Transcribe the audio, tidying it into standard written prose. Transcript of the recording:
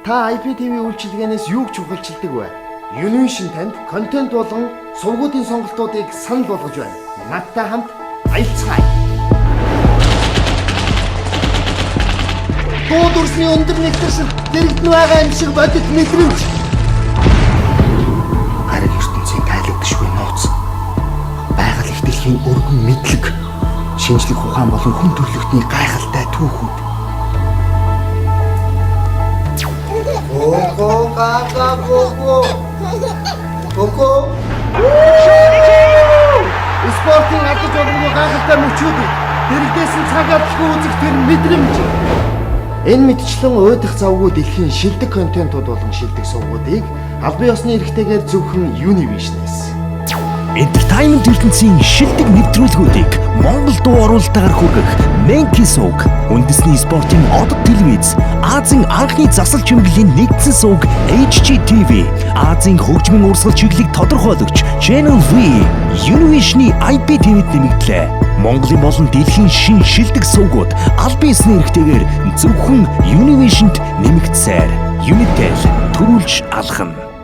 Та IPTV үйлчилгээнээс юуг чухалчилдаг вэ? Univision танд контент болон сувгуудын сонголтуудыг санал болгож байна. Надтай хамт аялцгаая. Дуу дүрсний өндөр нэгтэршил дэрэгдэн байгаа юм шиг бодит мэдрэмж. Гариг ертөнцийн тайлагдшгүй нууц. Байгаль их дэлхийн өргөн мэдлэг, шинжлэх ухаан болон хүн төрөлхтний гайхалтай түүхүүд. Го га га го го. Го. Спортын алдаж боломгүй гайхалтай мөчүүдийг дэрэгдээс нь цаг адилгүй үзэх тэр мэдрэмж. Энэ мэтчлэн уйдах завгүй дэлхийн шилдэг контентууд болон шилдэг сувгуудыг албан ёсны эрхтэйгээр зөвхөн Univision-ээс. Entertainment ертөнцийн шилдэг нэвтрүүлгүүдийг Монгол дуу оруулалтаар хүргэх Menki сувг, үндэсний спортын одод телевиз, Азийн анхны засал чимэглэлийн нэгдсэн сувг HGTV, Азийн хөгжмийн урсгал чиглэлийг тодорхойлогч Channel V, Univision-ы IPTV-д нэмэгдлээ. Монголын болон дэлхийн шинэ шилдэг сувгууд албан ёсны эрхтэйгээр зөвхөн Univision-д нэмэгдсээр. Unitel төрүүлж алхана.